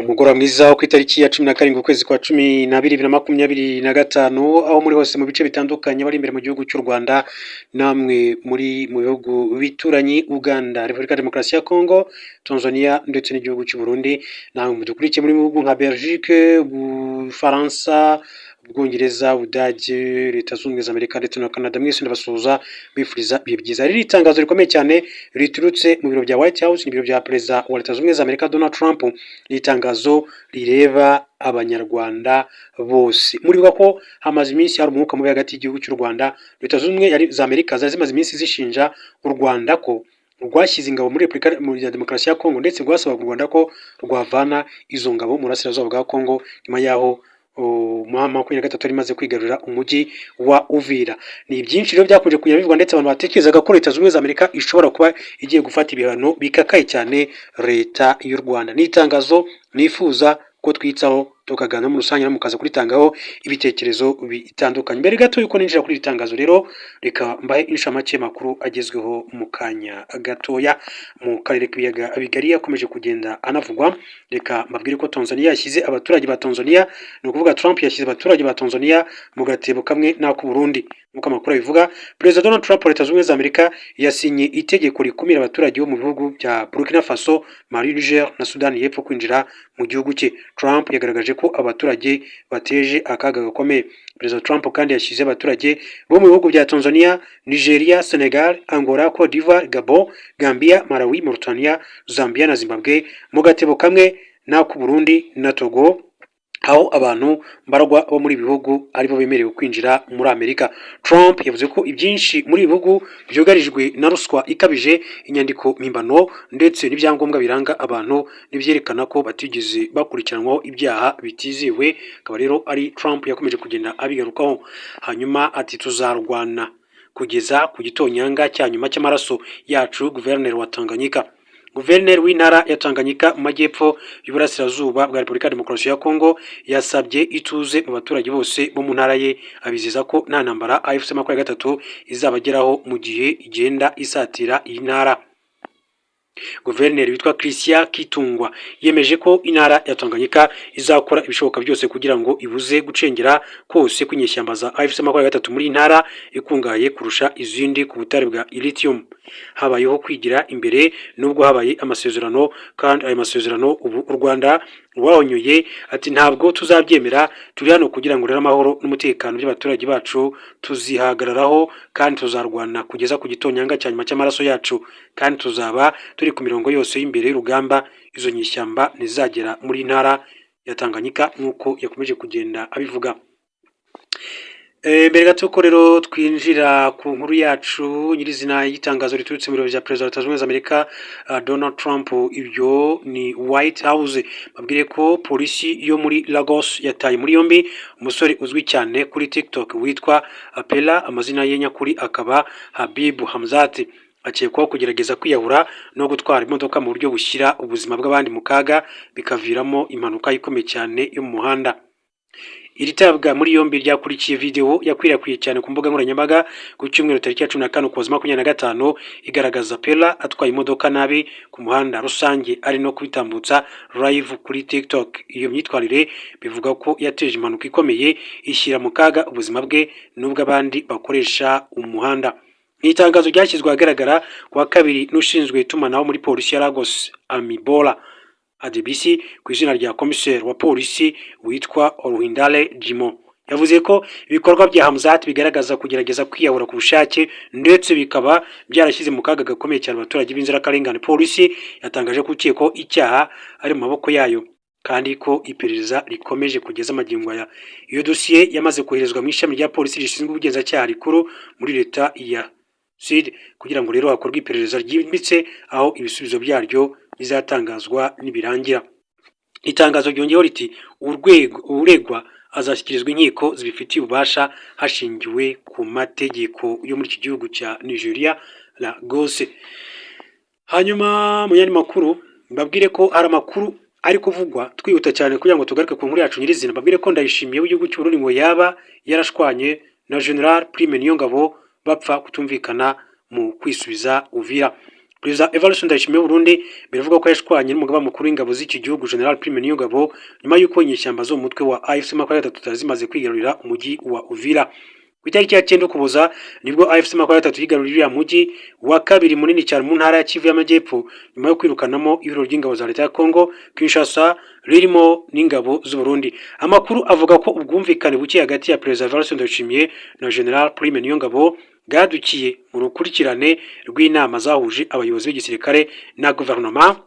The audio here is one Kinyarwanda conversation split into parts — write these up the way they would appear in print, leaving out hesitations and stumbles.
Umugoroba mwiza wo ku itariki ya 17 ukwezi kwa 12 2025, aho muri hose mu bice bitandukanye, bari imbere mu gihugu cy'u Rwanda, namwe muri mu bihugu bituranyi, Uganda, Repubulika ya Demokarasi ya Kongo, Tanzania ndetse n'igihugu cy'u Burundi, namwe mudukurikiye muri bihugu nka Belgique, Bufaransa, Ubwongereza, Ubudage, Leta Zunze Ubumwe za Amerika ndetse na Canada, mwese ndabasuhuza mbifuriza ibihe byiza. Iri ni itangazo rikomeye cyane riturutse mu biro bya White House, ni ibiro bya Perezida wa Leta Zunze Ubumwe za Amerika Donald Trump. Ni itangazo rireba Abanyarwanda bose. Muribuka ko hamaze iminsi hari umwuka mubi hagati y'igihugu cy'u Rwanda, Leta Zunze Ubumwe za Amerika zari zimaze iminsi zishinja u Rwanda ko rwashyize ingabo muri Repubulika ya Demokarasi ya Kongo, ndetse rwasabaga u Rwanda ko rwavana izo ngabo mu burasirazuba bwa Kongo nyuma y'aho M23 yari imaze kwigarurira umujyi wa Uvira. Ni byinshi rero byakomeje kugenda bivugwa, ndetse abantu batekerezaga ko Leta Zunze Ubumwe za Amerika ishobora kuba igiye gufata ibihano bikakaye cyane leta y'u Rwanda. Ni itangazo nifuza ko twitsaho, tukaganira muri rusange, mukaza kuritangaho ibitekerezo bitandukanye. Mbere gato yuko ninjira kuri iri tangazo rero, reka mbahe inshamake makuru agezweho mu kanya gatoya mu karere k'ibiyaga bigari yakomeje kugenda anavugwa. Reka mbabwire ko Tanzania yashyize abaturage ba Tanzania, ni ukuvuga Trump yashyize abaturage ba Tanzania mu gatebo kamwe n'ako Burundi. Nk'uko amakuru abivuga, Perezida Donald Trump wa Leta Zunze Ubumwe za Amerika yasinye itegeko rikumira abaturage bo mu bihugu bya Burkina Faso, Mali, Niger na Sudani y'Epfo kwinjira mu gihugu cye. Trump yagaragaje ko abaturage bateje akaga gakomeye. Perezida Trump kandi yashyize abaturage bo mu bihugu bya Tanzania, Nigeria, Senegal, Angola, Cote d'Ivoire, Gabon, Gambia, Malawi, Mauritania, Zambia na Zimbabwe mu gatebo kamwe n'ako Burundi na Togo, aho abantu mbarwa bo muri ibi bihugu aribo bemerewe kwinjira muri Amerika. Trump yavuze ko ibyinshi muri ibi bihugu byugarijwe na ruswa ikabije, inyandiko mpimbano ndetse n'ibyangombwa biranga abantu n'ibyerekana ko batigeze bakurikiranwaho ibyaha bitizewe. Akaba rero ari Trump yakomeje kugenda abigarukaho. Hanyuma ati: "Tuzarwana kugeza ku gitonyanga cya nyuma cy'amaraso yacu." Guverineri wa Tanganyika, Guverineri w'intara ya Tanganyika mu majyepfo y'uburasirazuba bwa Repubulika ya Demokarasi ya Kongo, yasabye ituze mu baturage bose bo mu ntara ye, abizeza ko nta ntambara AFC 23 izabageraho mu gihe igenda isatira iyi ntara. Guverineri witwa Christian Kitungwa yemeje ko intara ya Tanganyika izakora ibishoboka byose kugira ngo ibuze gucengera kose kw'inyeshyamba za AFC 23 muri iyi ntara ikungahaye kurusha izindi ku butare bwa lithium. Habayeho kwigira imbere nubwo habaye amasezerano, kandi ayo masezerano ubu u Rwanda rwahonyoye. Ati: "Ntabwo tuzabyemera. Turi hano kugira ngo rero amahoro n'umutekano by'abaturage bacu tuzihagararaho, kandi tuzarwana kugeza ku gitonyanga cya nyuma cy'amaraso yacu, kandi tuzaba turi ku mirongo yose y'imbere y'urugamba. Izo nyeshyamba ntizagera muri ntara ya Tanganyika," nk'uko yakomeje kugenda abivuga. Mbere gato ko rero twinjira ku nkuru yacu nyirizina y'itangazo riturutse mu biro bya Perezida wa Leta Zunze Ubumwe za Amerika Donald Trump, ibyo ni White House, babwire ko polisi yo muri Lagos yataye muri yombi umusore uzwi cyane kuri TikTok witwa Apela, amazina ye nyakuri akaba Habibu Hamzat. Akekwaho kugerageza kwiyahura no gutwara imodoka mu buryo bushyira ubuzima bw'abandi mu kaga, bikaviramo impanuka ikomeye cyane yo mu muhanda. Iri tabwa muri yombi ryakurikiye video yakwirakwiye cyane ku mbuga nkoranyambaga ku cyumweru tariki ya 14 Ukuboza 25, igaragaza Pella atwaye imodoka nabi ku muhanda rusange, ari no kubitambutsa live kuri TikTok. Iyo myitwarire bivuga ko yateje impanuka ikomeye, ishyira mu kaga ubuzima bwe n'ubw'abandi bakoresha umuhanda. Mu itangazo ryashyizwe ahagaragara ku wa kabiri n'ushinzwe itumanaho muri polisi ya Lagos, Abimbola Adebisi, ku izina rya komiseri wa polisi witwa Oluwandele Jimoh, yavuze ko ibikorwa bya Hamzat bigaragaza kugerageza kwiyahura ku bushake, ndetse bikaba byarashyize mu kaga gakomeye cyane abaturage b'inzirakarengane. Polisi yatangaje ko ukekwaho icyaha ari mu maboko yayo, kandi ko iperereza rikomeje kugeza magingo aya. Iyo dosiye yamaze koherezwa mu ishami rya polisi rishinzwe ubugenzacyaha rikuru muri leta ya Sud, kugira ngo rero hakorwe iperereza ryimbitse, aho ibisubizo byaryo bizatangazwa nibirangira. Itangazo ryongeyeho riti: "Urwego uregwa azashyikirizwa inkiko zibifitiye ububasha hashingiwe ku mategeko yo muri iki gihugu cya Nigeria, Lagos." Hanyuma mu yandi makuru, mbabwire ko hari amakuru ari kuvugwa twihuta cyane kugira ngo tugaruke ku nkuru yacu nyirizina. Mbabwire ko Ndayishimiye w'igihugu cy'u Burundi ngo yaba yarashwanye na General Prime Niyongabo, bapfa kutumvikana mu kwisubiza Uvira. Perezida Evariste Ndayishimiye w'Uburundi biravuga ko yashwanye n'umugaba mukuru w'ingabo z'iki gihugu, General Prime Niyongabo, nyuma y'uko inyeshyamba zo mu mutwe wa AFC 23 zari zimaze kwigarurira umujyi wa Uvira. Ku itariki ya 9 Ukuboza nibwo AFC 23 yigaruriye uriya mujyi wa kabiri munini cyane mu ntara ya Kivu y'Amajyepfo, nyuma yo kwirukanamo ihuriro ry'ingabo za leta ya Congo Kinshasa ririmo n'ingabo z'u Burundi. Amakuru avuga ko ubwumvikane buke hagati ya Perezida Evariste Ndayishimiye na General Prime Niyongabo bwadukiye mu rukurikirane rw'inama zahuje abayobozi b'igisirikare na guverinoma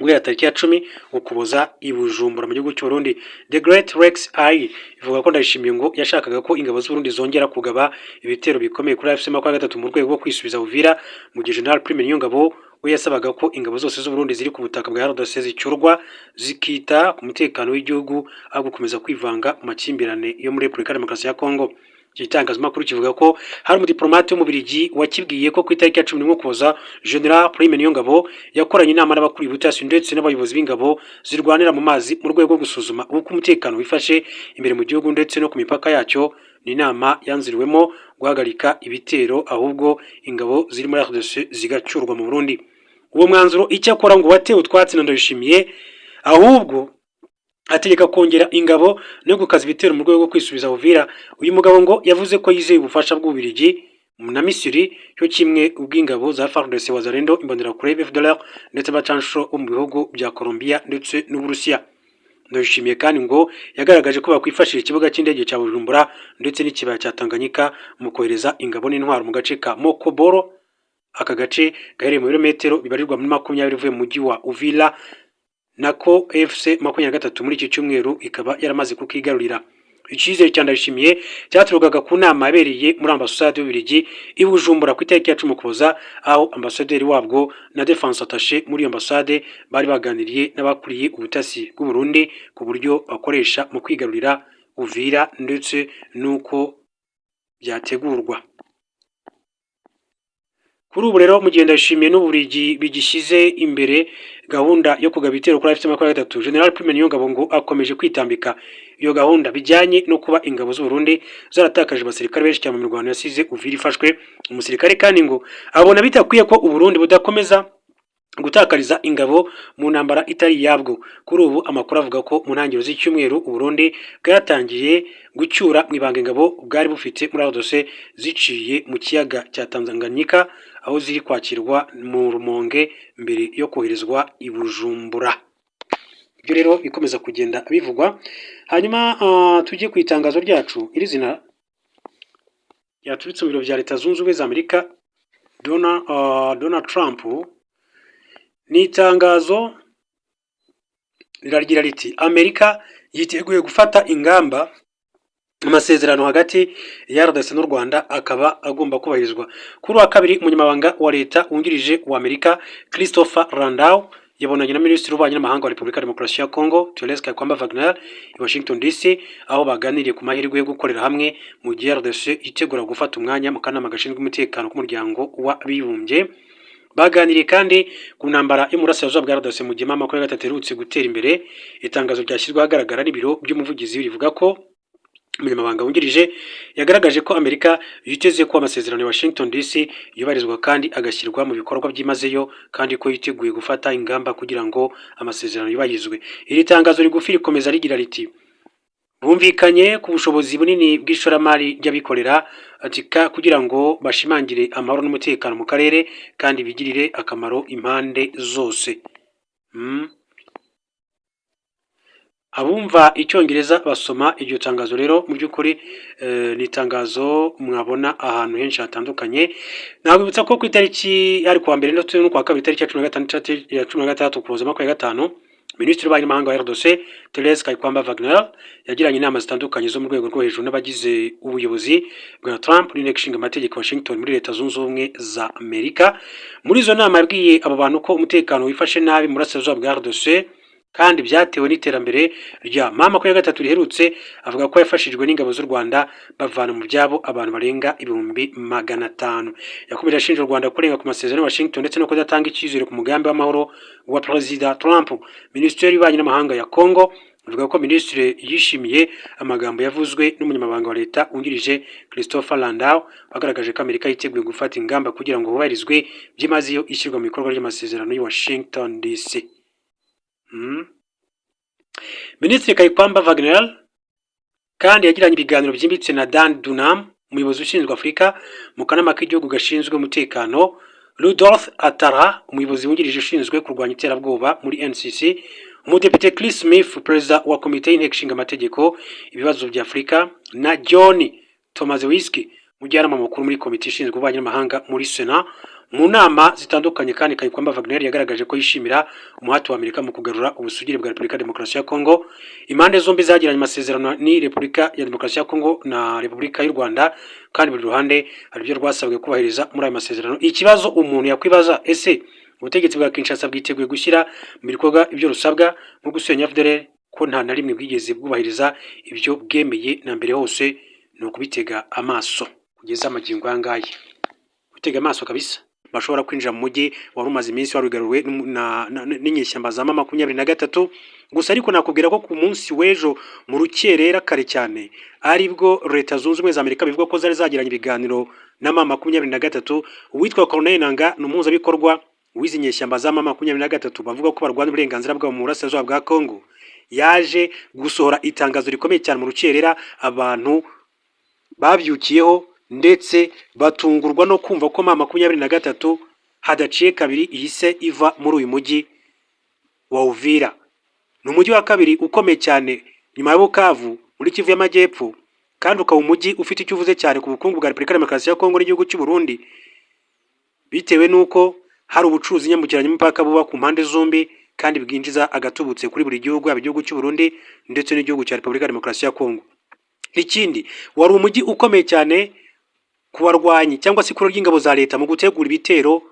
guhera tariki ya 10 Ukuboza i Bujumbura mu gihugu cy'u Burundi. The Great Lakes Eye ivuga ko Ndayishimiye ngo yashakaga ko ingabo z'u Burundi zongera kugaba ibitero bikomeye kuri AFC 23 mu rwego rwo kwisubiza Uvira, mu gihe General Prime Niyongabo we yasabaga ko ingabo zose z'u Burundi ziri ku butaka bwa RDC zicyurwa, zikita ku mutekano w'igihugu aho gukomeza kwivanga mu makimbirane yo muri Repubulika ya Demokarasi ya Congo. Iki gitangazamakuru kivuga ko hari umudiplomate w'Umubirigi wakibwiye ko ku itariki ya 11 Ukuboza General Prime Niyongabo yakoranye inama n'abakuriye ubutasi ndetse n'abayobozi b'ingabo zirwanira mu mazi mu rwego rwo gusuzuma uko umutekano wifashe imbere mu gihugu ndetse no ku mipaka yacyo. Ni inama yanzuriwemo guhagarika ibitero, ahubwo ingabo ziri muri RDC zigacyurwa mu Burundi. Uwo mwanzuro icyakora ngo watewe utwatsi na Ndayishimiye, ahubwo ategeka kongera ingabo no gukaza ibitero mu rwego rwo kwisubiza Uvira. Uyu mugabo ngo yavuze ko yizeye ubufasha bw'Ububiligi na Misiri, cyo kimwe ubw'ingabo za FARDC, Wazalendo, Imbonerakure, FDLR ndetse n'abacancuro bo mu bihugu bya Colombia ndetse n'Uburusiya. Ndayishimiye kandi ngo yagaragaje ko bakwifashisha ikibuga cy'indege cya Bujumbura ndetse n'ikibaya cya Tanganyika mu kohereza ingabo n'intwaro mu gace ka Mokoboro. Aka gace gaherereye mu birometero bibarirwa muri 20 uvuye mu mujyi wa Uvira, nako AFC 23 muri iki cyumweru ikaba yaramaze kukigarurira. Icyizere cya Ndayishimiye cyaturukaga ku nama yabereye muri ambasade y'Ububiligi i Bujumbura ku itariki ya 10 Ukuboza, aho ambasaderi wabwo na défense attaché muri iyo ambasade bari baganiriye n'abakuriye ubutasi bw'u Burundi ku buryo bakoresha mu kwigarurira Uvira ndetse n'uko byategurwa. Kuri ubu rero, mu gihe Ndayishimiye n'Ububiligi bigishyize imbere gahunda yo kugaba ibitero kuri AFC 23, General Prime Niyongabo ngo akomeje kwitambika iyo gahunda, bijyanye no kuba ingabo z'u Burundi zaratakaje abasirikare benshi cyane mu mirwano yasize Uvira ifashwe. Umusirikare kandi ngo abona bitakwiye ko u Burundi budakomeza gutakariza ingabo mu ntambara itari iyabwo. Kuri ubu amakuru avuga ko mu ntangiriro z'icyumweru u Burundi bwatangiye gucyura mu ibanga ingabo bwari bufite muri RDC ziciye mu kiyaga cya Tanganyika, aho ziri kwakirwa mu Rumonge mbere yo koherezwa i Bujumbura. Ibyo rero bikomeza kugenda bivugwa. Hanyuma tujye ku itangazo ryacu iri zina ryaturutse mu biro bya Leta Zunze Ubumwe za Amerika, Donald Trump. Ni itangazo riragira riti: "Amerika yiteguye gufata ingamba, amasezerano hagati ya RDC n'u Rwanda akaba agomba kubahirizwa." Kuri wa kabiri, umunyamabanga wa leta wungirije wa Amerika Christopher Landau yabonanye na Minisitiri w'Ububanyi n'Amahanga wa Repubulika ya Demokarasi ya Congo Therese Kayikwamba Wagner i Washington DC, aho baganiriye ku mahirwe yo gukorera hamwe mu gihe RDC yitegura gufata umwanya mu kanama gashinzwe umutekano k'Umuryango w'Abibumbye. Baganiriye kandi ku ntambara yo mu burasirazuba bwa RDC mu gihe M23 iherutse gutera imbere. Itangazo ryashyizwe ahagaragara n'ibiro by'umuvugizi rivuga ko umunyamabanga wungirije yagaragaje ko Amerika yiteze ko amasezerano ya Washington DC yubahirizwa kandi agashyirwa mu bikorwa byimazeyo, kandi ko yiteguye gufata ingamba kugira ngo amasezerano yubahirizwe. Iri tangazo rigufi rikomeza rigira riti: "Bumvikanye ku bushobozi bunini bw'ishoramari ry'abikorera atika kugira ngo bashimangire amahoro n'umutekano mu karere kandi bigirire akamaro impande zose." Abumva icyongereza basoma iryo tangazo rero, mu by'ukuri ni itangazo mwabona ahantu henshi hatandukanye. Nabibutsa ko ku itariki ari kuwa mbere ndetse no kuwa kabiri, itariki ya 15, ya 16 Ukuboza 25, Minisitiri w'Ububanyi n'Amahanga wa RDC Therese Kayikwamba Wagner yagiranye inama zitandukanye zo mu rwego rwo hejuru n'abagize ubuyobozi bwa Trump n'Inteko Ishinga Amategeko Washington muri Leta Zunze Ubumwe za Amerika. Muri izo nama yabwiye abo bantu ko umutekano wifashe nabi mu burasirazuba bwa RDC kandi byatewe n'iterambere rya M23 riherutse. Avuga ko yafashijwe n'ingabo z'u Rwanda bavana mu byabo abantu barenga 500,000. Yakomeje ashinja u Rwanda kurenga ku masezerano ya Washington ndetse no kudatanga icyizere ku mugambi w'amahoro wa Perezida Trump. Minisiteri y'Ububanyi n'Amahanga ya Congo Bivuga ko minisitiri yishimiye amagambo yavuzwe n'umunyamabanga wa leta wungirije Christopher Landau, wagaragaje ko Amerika yiteguye gufata ingamba kugira ngo hubahirizwe byimazeyo ishyirwa mu bikorwa ry'amasezerano y'i Washington DC. Minisitiri Kayikwamba Wagner kandi yagiranye ibiganiro byimbitse na Dan Dunham, umuyobozi ushinzwe Afurika mu kanama k'igihugu gashinzwe umutekano, Rudolph Atara, umuyobozi wungirije ushinzwe kurwanya iterabwoba muri NCC, umudepite Chris Smith, perezida wa komite y'inteko ishinga amategeko ibibazo bya Afurika, na John Tomaszewski, umujyanama mukuru muri komite ishinzwe ububanyi n'amahanga muri Sena. Mu nama zitandukanye kandi, Kayikwamba Wagner yagaragaje ko yishimira umuhati wa Amerika mu kugarura ubusugire bwa Repubulika ya Demokarasi ya Kongo. Impande zombi zagiranye amasezerano ni Repubulika ya Demokarasi ya Kongo na Repubulika y'u Rwanda, kandi buri ruhande hari ibyo rwasabwe kubahiriza muri ayo masezerano. Ikibazo umuntu yakwibaza: ese ubutegetsi bwa Kinshasa bwiteguye gushyira mu bikorwa ibyo rusabwa nko gusenya FDLR, ko nta na rimwe bwigeze bwubahiriza ibyo bwemeye na mbere hose? Ni ukubitega amaso kugeza amagingo aya ngaya, gutega amaso kabisa. Bashobora kwinjira mu mujyi wari umaze iminsi warugaruwe n'inyeshyamba za M23 gusa. Ariko nakubwira ko ku munsi w'ejo mu rukerera kare cyane, aribwo Leta Zunze Ubumwe za Amerika bivuga ko zari zagiranye ibiganiro na M23. Uwitwa Corneille Nangaa ni umuhuzabikorwa w'izi nyeshyamba za M23 bavuga ko barwanya uburenganzira bwabo mu burasirazuba bwa Congo, yaje gusohora itangazo rikomeye cyane mu rukerera. Abantu babyukiyeho ndetse batungurwa no kumva ko M23 hadaciye kabiri ihise iva muri uyu mujyi wa Uvira. Ni umujyi wa kabiri ukomeye cyane nyuma ya Bukavu muri Kivu y'Amajyepfo, kandi ukaba umujyi ufite icyo uvuze cyane ku bukungu bwa Repubulika ya Demokarasi ya Kongo n'igihugu cy'u Burundi, bitewe n'uko hari ubucuruzi nyambukiranyamipaka buba ku mpande zombi kandi bwinjiza agatubutse kuri buri gihugu, yaba igihugu cy'u Burundi ndetse n'igihugu cya Repubulika ya Demokarasi ya Kongo. Ikindi, wari umujyi ukomeye cyane ku barwanyi cyangwa se ikuru ry'ingabo za leta mu gutegura ibitero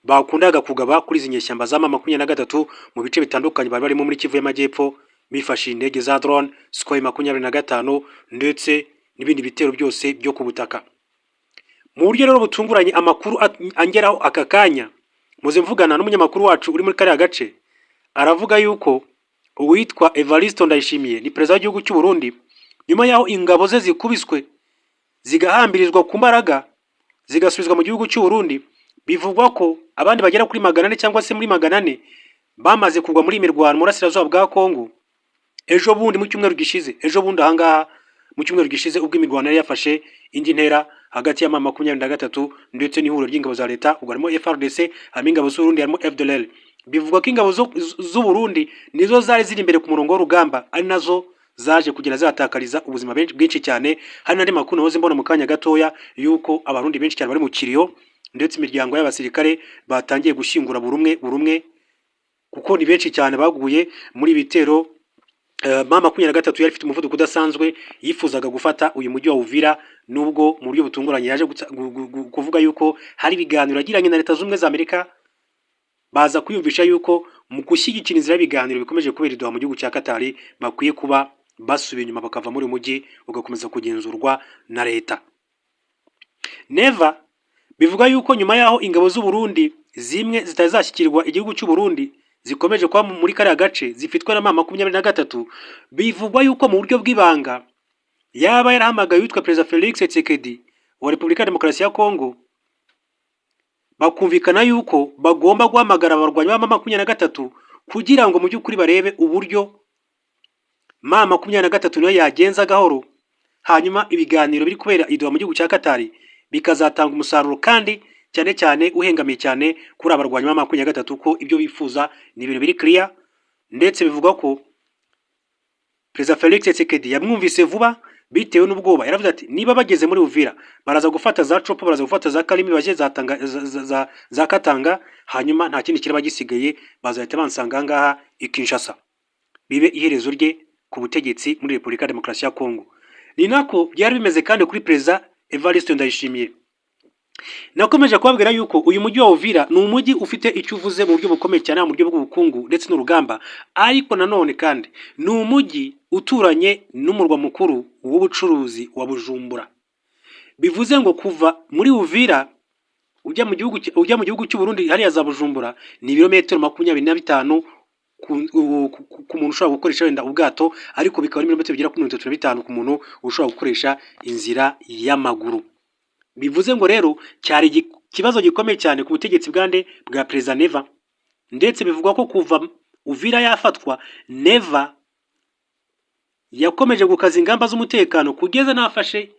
bakundaga kugaba kuri izi nyeshyamba za M23 mu bice bitandukanye bari barimo muri Kivu y'Amajyepfo, bifashishije indege za drone, Sukhoi 25 ndetse n'ibindi bitero byose byo ku butaka. Mu buryo rero butunguranye, amakuru angeraho aka kanya muze mvugana n'umunyamakuru wacu uri muri kariya gace, aravuga yuko uwitwa Evariste Ndayishimiye, ni perezida w'igihugu cy'u Burundi, nyuma y'aho ingabo ze zikubiswe zigahambirizwa ku mbaraga zigasubizwa mu gihugu cy'u Burundi, bivugwa ko abandi bagera kuri 400 cyangwa se muri 400 bamaze kugwa muri iyi mirwano mu burasirazuba bwa Kongo. Ejo bundi mu cyumweru gishize, ejo bundi ahangaha mu cyumweru gishize, ubwo imirwano yari yafashe indi ntera hagati ya M23 ndetse n'ihuriro ry'ingabo za leta, ubwo harimo FARDC, harimo ingabo z'u Burundi, harimo FDLR, bivugwa ko ingabo z'u Burundi nizo zari ziri imbere ku murongo w'urugamba, ari nazo zaje kugera zihatakariza ubuzima bwinshi cyane. Hari n'andi makuru nahoze mbona mu kanya gatoya yuko Abarundi benshi cyane bari mu kiriyo, ndetse imiryango y'abasirikare batangiye gushyingura buri umwe buri umwe, kuko ni benshi cyane baguye muri ibi bitero. M23 yari ifite umuvuduko udasanzwe, yifuzaga gufata uyu mujyi wa Uvira, nubwo mu buryo butunguranye yaje kuvuga yuko hari ibiganiro yagiranye na Leta Zunze Ubumwe za Amerika, baza kwiyumvisha yuko mu gushyigikira inzira y'ibiganiro bikomeje kubera i Doha mu gihugu cya Katari, bakwiye kuba basubiye inyuma bakava muri uyu mujyi, ugakomeza kugenzurwa na leta. Neva bivuga yuko nyuma y'aho ingabo z'u Burundi zimwe zitari zashyikirwa igihugu cy'u Burundi zikomeje kuba muri kariya gace zifitwe na M23, bivugwa yuko mu buryo bw'ibanga yaba yarahamagaye uwitwa Perezida Felix Tshisekedi wa Repubulika ya Demokarasi ya Kongo, bakumvikana yuko bagomba guhamagara abarwanyi ba M23 kugira ngo mu by'ukuri barebe uburyo M23 nayo yagenza gahoro, hanyuma ibiganiro biri kubera i Doha mu gihugu cya Katari bikazatanga umusaruro, kandi cyane cyane uhengamiye cyane kuri aba barwanyi ba M23, ko ibyo bifuza ni ibintu biri clear. Ndetse bivugwa ko Perezida Felix Tshisekedi yamwumvise vuba bitewe n'ubwoba. Yaravuze ati: "Niba bageze muri Uvira, baraza gufata za Tshopo, baraza gufata za Kalimi, baje za, Tanga, za Katanga, hanyuma nta kindi kiraba gisigaye, bazahita bansanga aha ngaha i Kinshasa, bibe iherezo rye ku butegetsi muri Repubulika ya Demokarasi ya Kongo." Ni nako byari bimeze kandi kuri Perezida Evariste Ndayishimiye. Nakomeje kubabwira yuko uyu mujyi wa Uvira ni umujyi ufite icyo uvuze mu buryo bukomeye cyane mu buryo bw'ubukungu ndetse n'urugamba, ariko nanone kandi ni umujyi uturanye n'umurwa mukuru w'ubucuruzi wa Bujumbura. Bivuze ngo kuva muri Uvira ujya mu gihugu cy'u Burundi hariya za Bujumbura ni ibirometero 25. ku muntu ushobora gukoresha wenda ubwato, ariko bikaba ari ibirometero bigera kuri 35 ku muntu ushobora gukoresha inzira y'amaguru. Bivuze ngo rero cyari ikibazo gikomeye cyane ku butegetsi bwa nde? Bwa Perezida Neva. Ndetse bivugwa ko kuva Uvira yafatwa, Neva yakomeje gukaza ingamba z'umutekano kugeza n'afashe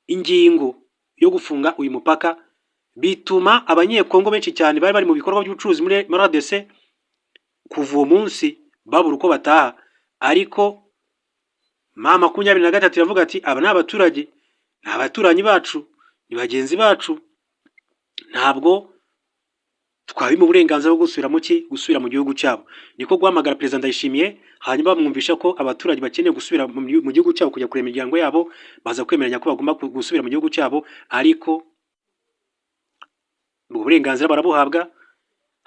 ingingo yo gufunga uyu mupaka, bituma Abanyekongo benshi cyane bari bari mu bikorwa by'ubucuruzi muri RDC kuva uwo munsi babura uko bataha. Ariko M23 iravuga ati: "Aba ni abaturage, ni abaturanyi bacu, ni bagenzi bacu, ntabwo twabima uburenganzira bwo gusubira mu ki gusubira mu gihugu cyabo." Niko guhamagara Perezida Ndayishimiye, hanyuma bamwumvisha ko abaturage bakeneye gusubira mu gihugu cyabo, kujya kureba imiryango yabo. Baza kwemeranya ko bagomba gusubira mu gihugu cyabo, ariko ubwo burenganzira barabuhabwa.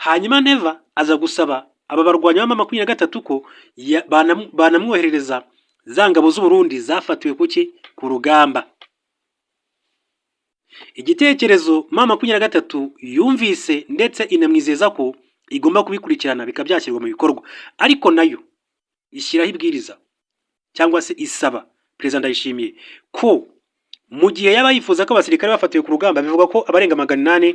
Hanyuma Neva aza gusaba aba barwanyi ba M23 ko banamwoherereza za ngabo z'u Burundi zafatiwe kuki ku rugamba. Igitekerezo M23 yumvise, ndetse inamwizeza ko igomba kubikurikirana bikaba byashyirwa mu bikorwa, ariko nayo ishyiraho ibwiriza cyangwa se isaba Perezida Ndayishimiye ko mu gihe yaba yifuza ko abasirikare bafatiwe ku rugamba, bivuga ko abarenga 800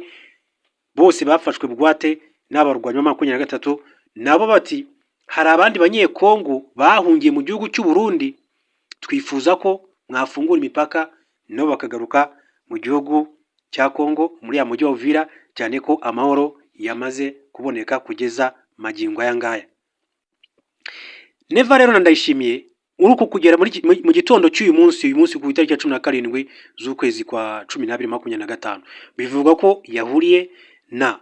bose bafashwe bugwate n'abarwanyi ba 23, nabo bati: "Hari abandi Banyekongo bahungiye mu gihugu cy'u Burundi, twifuza ko mwafungura imipaka nabo bakagaruka mu gihugu cya Kongo, muri ya mujyi wa Uvira, cyane ko amahoro yamaze kuboneka kugeza magingo aya ngaya." Neva rero na Ndayishimiye muri uku kugera mu gitondo cy'uyu munsi, uyu munsi ku itariki ya 17 z'ukwezi kwa 12 25, bivugwa ko yahuriye na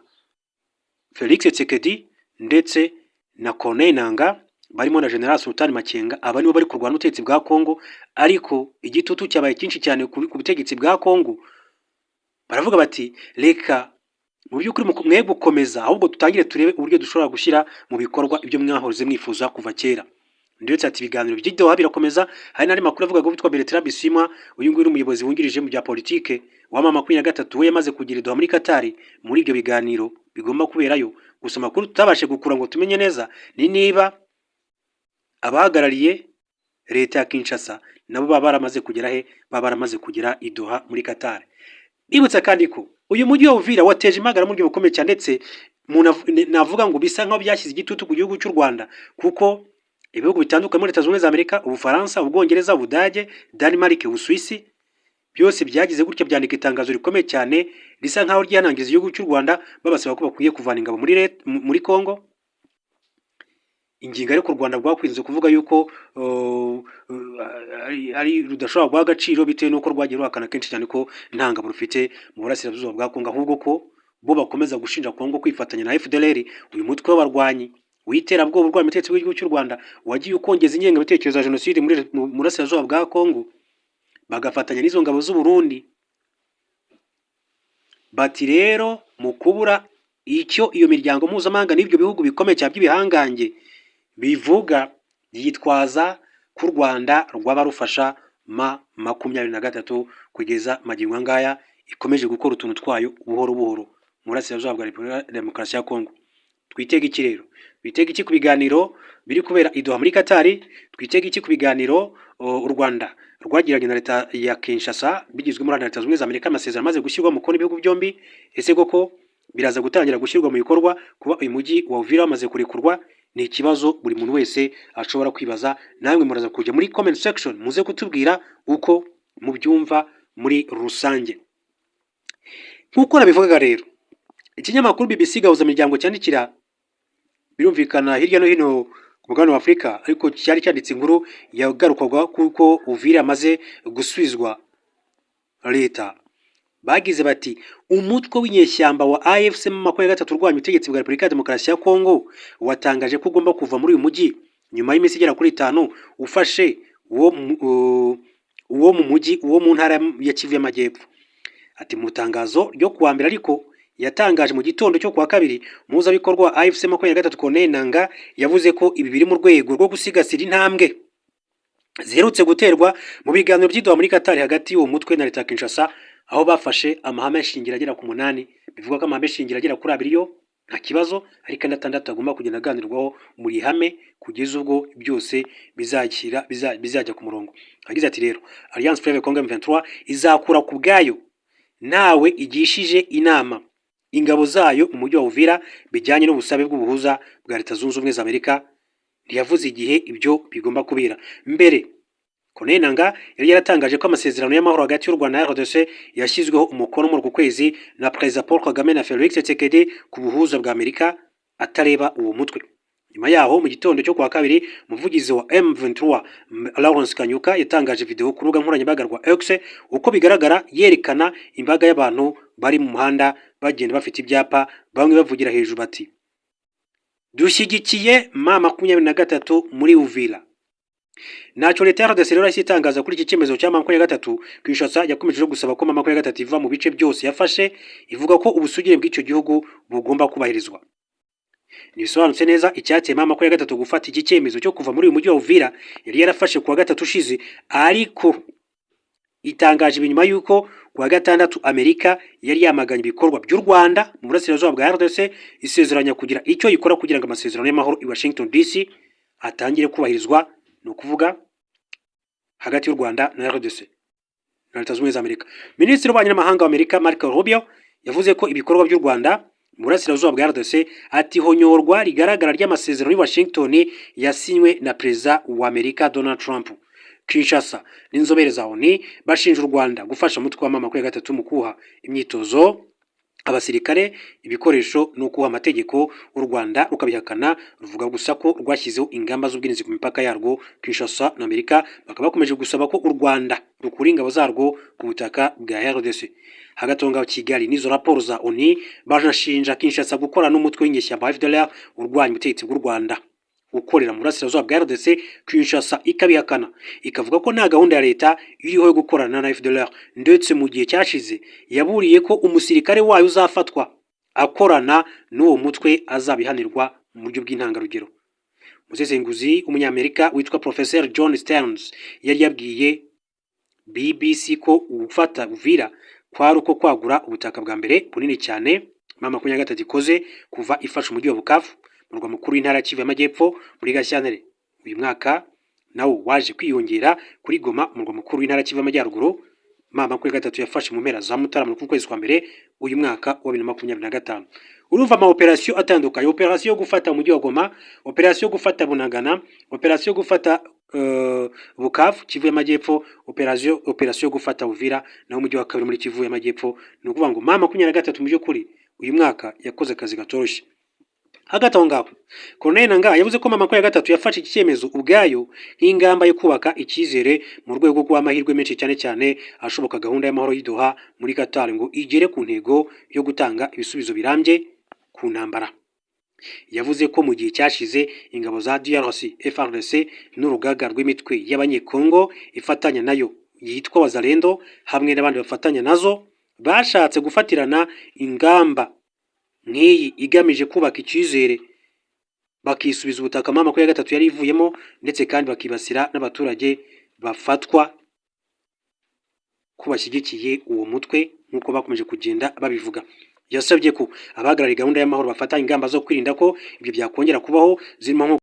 Felix Tshisekedi ndetse na Corneille Nangaa, barimo na General Sultan Makenga. Aba nibo bari kurwana ubutegetsi bwa Kongo, ariko igitutu cyabaye cyinshi cyane ku butegetsi bwa Kongo. Baravuga bati: "Reka mu by'ukuri mwe gukomeza, ahubwo dutangire turebe uburyo dushobora gushyira mu bikorwa ibyo mwahoze mwifuza kuva kera." Ndetse ati ibiganiro by'i Doha birakomeza. Hari n'andi makuru avuga ko witwa Bertrand Bisimwa, uyu nguyu ni umuyobozi wungirije mu bya politike wa M23, we yamaze kugira i Doha muri Qatar muri ibyo biganiro bigomba kuberayo. Gusa amakuru tutabashe gukura ngo tumenye neza ni niba abahagarariye leta ya Kinshasa nabo baba baramaze kugera he, baba baramaze kugera i Doha muri Qatar. Bibutsa kandi ko uyu mujyi wa Uvira wateje impagarara mu buryo bukomeye cyane, ndetse navuga ngo bisa nkaho byashyize igitutu ku gihugu cy'u Rwanda, kuko ibihugu bitandukanye muri Leta Zunze Ubumwe za Amerika, Ubufaransa, Ubwongereza, Ubudage, Denmark, Ubusuwisi, byose byagize gutya byandika itangazo rikomeye cyane risa nkaho ryihanangiriza igihugu cy'u Rwanda, babasaba ko bakwiye kuvana ingabo muri Congo. Ingingo ariko u Rwanda rwakunze kuvuga yuko ari rudashobora guha agaciro, bitewe n'uko rwagiye ruhakana kenshi cyane ko nta ngabo rufite mu burasirazuba bwa Kongo, ahubwo ko bo bakomeza gushinja Kongo kwifatanya na FDLR, uyu mutwe w'abarwanyi w'iterabwoba urwanya ubutegetsi bw'igihugu cy'u Rwanda, wagiye ukongeza ingengabitekerezo ya jenoside mu burasirazuba bwa Kongo, bagafatanya n'izo ngabo z'u Burundi. Bati rero mu kubura icyo iyo miryango mpuzamahanga n'ibyo bihugu bikomeye cyane by'ibihangange bivuga, yitwaza ko u Rwanda rwaba rufasha M23 kugeza magingo aya ngaya ikomeje gukora utuntu twayo buhoro buhoro mu burasirazuba bwa Repubulika ya Demokarasi ya Kongo. Twitege iki rero? Twitege iki ku biganiro biri kubera i Doha muri Qatar? Twitege iki ku biganiro u Rwanda rwagiranye na leta ya Kinshasa bigizwemo na Leta Zunze Ubumwe za Amerika, amasezerano amaze gushyirwa mu mukono n'ibihugu byombi? Ese koko biraza gutangira gushyirwa mu bikorwa kuba uyu mujyi wa Uvira wamaze kurekurwa? Ni ikibazo buri muntu wese ashobora kwibaza. Namwe muraza kujya muri comment section muze kutubwira uko mubyumva muri rusange. Nk'uko nabivugaga rero, ikinyamakuru BBC Gahuzamiryango cyandikira, birumvikana, hirya no hino ku mugabane wa Afurika, ariko cyari cyanditse inkuru yagarukwaga kuko Uvira amaze gusubizwa leta. Bagize bati: "Umutwe w'inyeshyamba wa AFC 23 urwanya ubutegetsi bwa Repubulika ya Demokarasi ya Kongo watangaje ko ugomba kuva muri uyu mujyi nyuma y'iminsi igera kuri 5 ufashe uwo mu mujyi wo mu ntara ya Kivu y'Amajyepfo." Ati mu itangazo ryo kuwa mbere, ariko yatangaje mu gitondo cyo kuwa kabiri, umuhuzabikorwa wa AFC 23 Corneille Nangaa yavuze ko ibi biri mu rwego rwo gusigasira intambwe ziherutse guterwa mu biganiro by'i Doha muri Qatar hagati y'uwo mutwe na leta ya Kinshasa, aho bafashe amahame shingiro agera ku 8. Bivuga ko amahame shingiro agera kuri abiri yo Nta kibazo, ariko andi 6 agomba kugenda aganirwaho mu ihame kugeza ubwo byose bizakira bizajya ku murongo. Yagize ati rero Alliance Fleuve Congo M23 izakura ku bwayo, ntawe igishije inama, ingabo zayo mu mujyi wa Uvira bijyanye n'ubusabe bw'ubuhuza bwa Leta Zunze Ubumwe za Amerika. Ntiyavuze igihe ibyo bigomba kubera. Mbere Corneille Nangaa yari yaratangaje ko amasezerano y'amahoro hagati y'u Rwanda na RDC yashyizweho umukono muri uku kwezi na Perezida Paul Kagame na Felix Tshisekedi ku buhuza bwa Amerika atareba uwo mutwe. Nyuma yaho, mu gitondo cyo kuwa kabiri, umuvugizi wa M23 Lawrence Kanyuka yatangaje video ku rubuga nkoranyambaga rwa X, uko bigaragara yerekana imbaga y'abantu bari mu muhanda bagenda bafite ibyapa, bamwe bavugira hejuru bati: "Dushyigikiye M23 muri Uvira." Ntacyo leta ya RDC rero yahise itangaza kuri iki cyemezo cya M23. Kinshasa yakomeje no gusaba ko M23 iva mu bice byose yafashe, ivuga ko ubusugire bw'icyo gihugu bugomba kubahirizwa. Ntibisobanutse neza icyateye M23 gufata iki cyemezo cyo kuva muri uyu mujyi wa Uvira yari yarafashe kuwa gatatu ushize, ariko itangaje ibi nyuma y'uko kuwa gatandatu Amerika yari yamaganye ibikorwa by'u Rwanda mu burasirazuba bwa RDC, isezeranya kugira icyo ikora kugira ngo amasezerano y'amahoro i Washington DC atangire kubahirizwa, ni ukuvuga hagati y'u Rwanda na RDC na Leta Zunze Ubumwe za Amerika. Minisitiri w'Ububanyi n'Amahanga wa Amerika Marco Rubio yavuze ko ibikorwa by'u Rwanda mu burasirazuba bwa RDC ati ihonyorwa rigaragara ry'amasezerano y'i Washington yasinywe na Perezida wa Amerika Donald Trump. Kinshasa n'inzobere za ONU bashinja u Rwanda gufasha umutwe wa M23 mu kuha imyitozo abasirikare, ibikoresho no kuha amategeko. U Rwanda rukabihakana, ruvuga gusa ko rwashyizeho ingamba z'ubwirinzi ku mipaka yarwo. Kinshasa na Amerika bakaba bakomeje gusaba ko u Rwanda rukura ingabo zarwo ku butaka bwa RDC. Hagati aho ngaho, Kigali n'izo raporo za ONU banashinja Kinshasa gukorana n'umutwe w'inyeshyamba FDLR urwanya ubutegetsi bw'u Rwanda ukorera mu burasirazuba bwa RDC. Kinshasa ikabihakana, ikavuga ko nta gahunda ya leta iriho yo gukorana na FDLR, ndetse mu gihe cyashize yaburiye ko umusirikare wayo uzafatwa akorana n'uwo mutwe azabihanirwa mu buryo bw'intangarugero. Umusesenguzi w'umunyamerika witwa Professor John Stearns yari yabwiye BBC ko gufata Uvira kwari uko kwagura ubutaka bwa mbere bunini cyane M23 ikoze kuva ifashe umujyi wa Bukavu, murwa mukuru w'intara ya Kivu y'Amajyepfo, muri Gashyantare uyu mwaka, nawo waje kwiyongera kuri Goma, umurwa mukuru w'intara ya Kivu y'Amajyaruguru, M23 yafashe mu mpera za Mutarama ku kwezi kwa mbere uyu mwaka wa 2025. Urumva ama operasiyo atandukanye: operasiyo yo gufata umujyi wa Goma, operasiyo yo gufata Bunagana, operasiyo yo gufata Bukavu, Kivu y'Amajyepfo, operasiyo yo gufata Uvira naho umujyi wa kabiri muri Kivu y'Amajyepfo. Ni ukuvuga ngo M23 mu by'ukuri uyu mwaka yakoze akazi katoroshye. Hagati aho ngaho, Corneille Nangaa yavuze ko M23 yafashe iki cyemezo ubwayo nk'ingamba yo kubaka icyizere mu rwego rw'amahirwe menshi, cyane cyane ashoboka gahunda y'amahoro y'i Doha muri Qatar ngo igere ku ntego yo gutanga ibisubizo birambye ku ntambara. Yavuze ko mu gihe cyashize ingabo za DRC, FARDC n'urugaga rw'imitwe y'Abanyekongo ifatanya nayo yitwa Wazalendo hamwe n'abandi bafatanya nazo bashatse gufatirana ingamba nk'iyi igamije kubaka icyizere, bakisubiza ubutaka M23 yari ivuyemo, ndetse kandi bakibasira n'abaturage bafatwa ko bashyigikiye uwo mutwe nk'uko bakomeje kugenda babivuga. Yasabye ko abahagarariye gahunda y'amahoro bafata ingamba zo kwirinda ko ibyo byakongera kubaho, zirimo nko